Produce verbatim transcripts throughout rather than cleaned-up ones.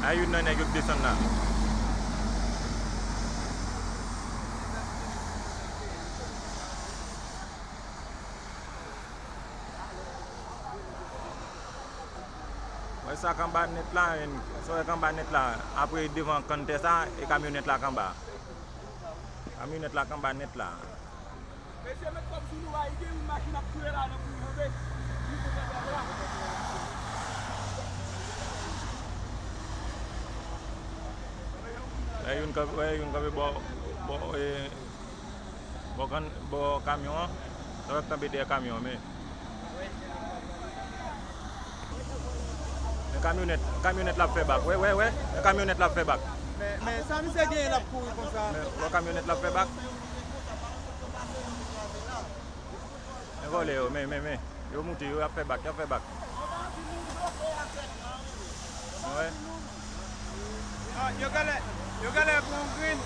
A youn nan nèg yo k desann la. Wè sa k anba nèt la, menn. Sa w wè k anba nèt la, apre devan kanntè sa, e kamyonèt la k anba. Kamyonèt la k anba nèt la. Mesye, met kòb sou nou a, gen yon machin ap tire la nan kou janbe. Wè youn kanpe, wè youn kanpe bò, bò, e, bò kan-, bò kamyon an. Sa w wè k kanpe dèyè kamyon an, men. Men kamyonèt, kamyonèt la ap fè bak. Wè, wè, wè. Men kamyonèt la ap fè bak. Men, men sa misye genyen l ap kouri konsa. Men, wè kamyonèt la ap fè bak. Men vòlè yo, men, men, men. Yo moute, yo ap fè bak, y ap fè bak. Wè. Ah, yo genlè, yo genlè pran yon grenn.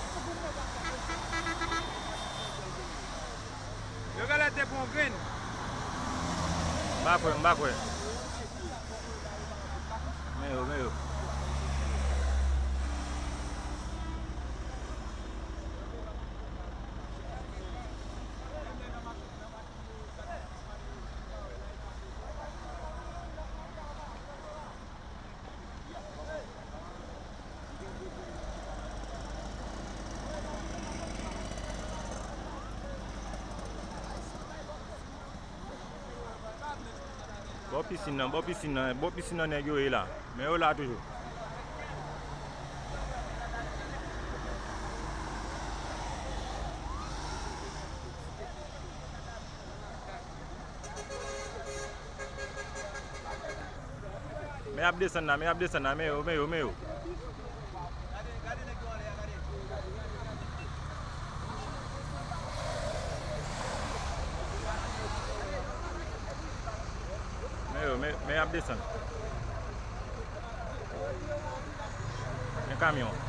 Yo genlè te pran yon grenn. M pa kwè, m pa kwè. Men yo, men yo. Bò pisin nan, bò pisin nan, bò pisin nan nèg yo ye la. Men yo la toujou. Men y ap desann la, men y ap desann la, men yo, men yo, men yo. Men yo, men, men y ap desann. Men kamyon.